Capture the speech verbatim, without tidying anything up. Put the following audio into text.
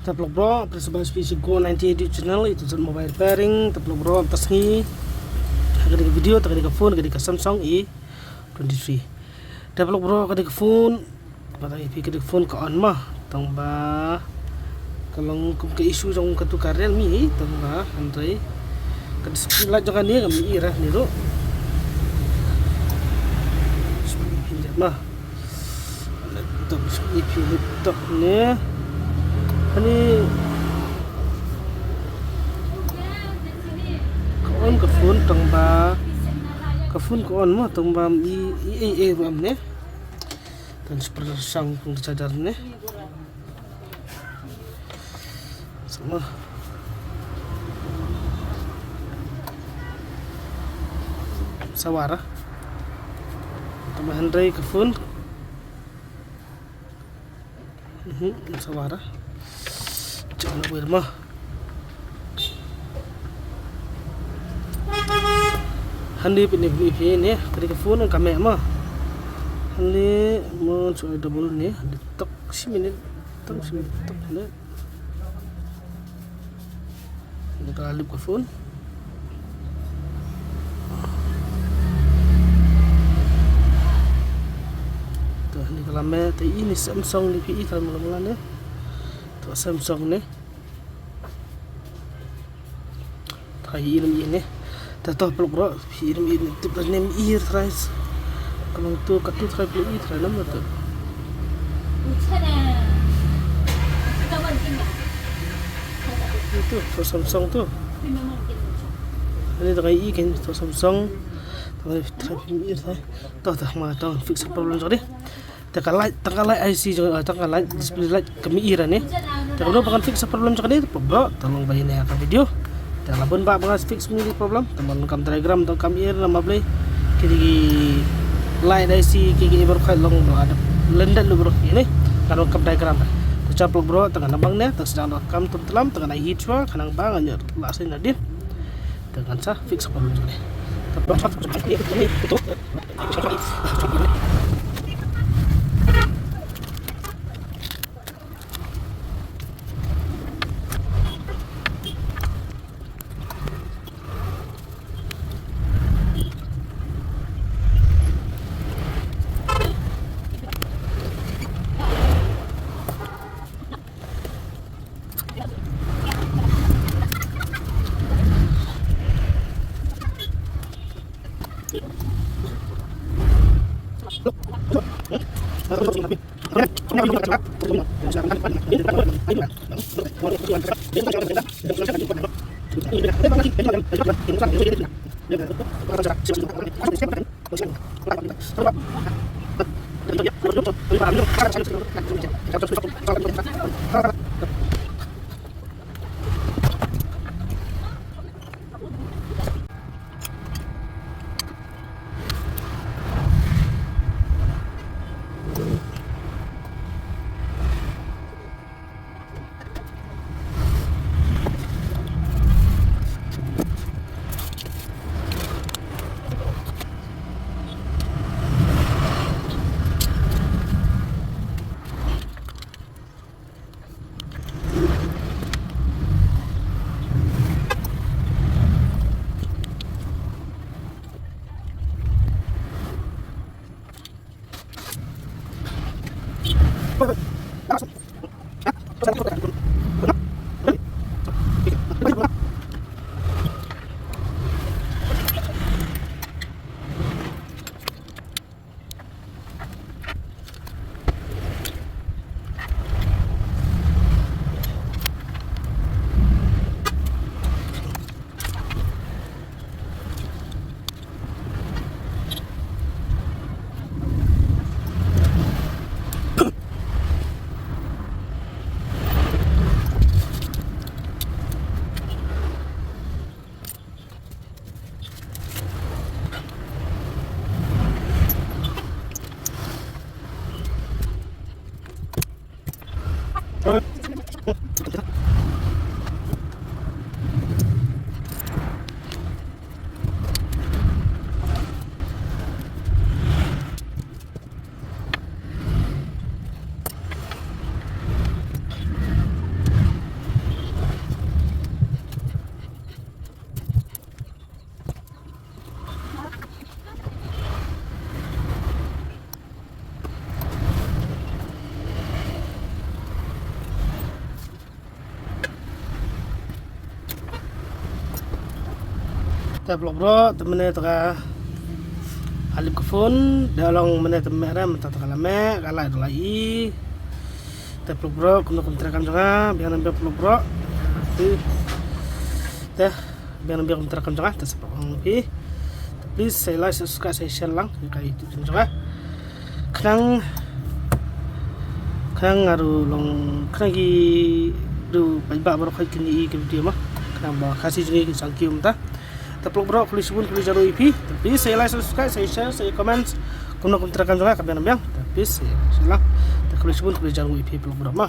Te paralok bro, phi sngewbha sha Go ninety-eight YouTube channel, ïa ka jait mobile repairing. Te paralok bro, mynta sngi ha kane ka video, te kane ka phone, kane ka Samsung A twenty-three. Te paralok bro, kane ka phone, ba tang ïa phi, kane ka phone ka on ma, tang ba ka long kum ka issue jong katu ka Realme hi, tang ba hynrei ka display light jong kane kam ïohi ra ne ruh. Phin jot ma. Laptop, ïa phi laptop ne. Ani ka on ka phone, tang ba ka phone ka on ma, tang ba i, i, i, i, ruh am ne. Tang super sang pung charger ne. Sama. Sawar ah. Tang ba hynrei ka phone. Mhm, sawar ah. Cek na wir ma. Hangne phi ne, phi ne, phi ne, kane ka phone ka meh ma. Hangne mo, so double ne, hangne tok shi minit, tok shi minit, tok ne. Hangne ka lip ka phone. To, hangne ka la meh, te ine Samsung ne phi i ka la meh la meh la ne. To Samsung ne. Try ïa i ne. Te to paralok bro, phi i ne, i ne, tip ne, i try. Ka long tu, katu try phi i try nam tu. Itu, to Samsung tu. Ini tengah i kan, to Samsung. Try phi i try. To, to, ma, to fix problem jong kane. Tang ka light, tang ka light I C jong, eh, tang ka light display light kam ïohi ra ne. Te kumno ba ngan fix problem jong kane, bro, to long ban ïa ka video. Te la bun ba ba ngan fix ïa ka problem, te ban kam diagram, te kam ïohi ra ma Blei. Kine ki light I C ki, ki baroh khoit long ba da lyndet lut baroh kine. Kan kam diagram. Te chap bro, te ngan nang bang ne, te sdang da kam tum tlam, te ngan ai hi chwa, kan nang bang ngan ïoh la sien nadien. Te ngan sa fix problem jong kane. Te paralok baroh, te mynne te ka lip ka phone, da long mynne te meh re, mynta te ka la meh, ka light la i. Te paralok baroh, kumno kum treikam jong nga, biang biang paralok baroh. Te, te biang biang kum treikam jong nga, te sa paralok ong phi. Te please sa like, subscribe, sa share lang ïa ka YouTube channel jong nga. Khnang, khnang nga ruh long, khnang ki ruh paidbah baroh khoit kin ïohi ïa ki video mo. Khnang ba Khasi jong ngi kin shong kiew mynta. Te paralok baroh, khublei shibun, khublei jaroh ïa phi. Te please sa like, subscribe, sa share, sa comment. Kumno kum treikam jong nga, ka biang biang. Te please sa like, sa share lang. Te khublei shibun, khublei jaroh ïa phi paralok baroh mo.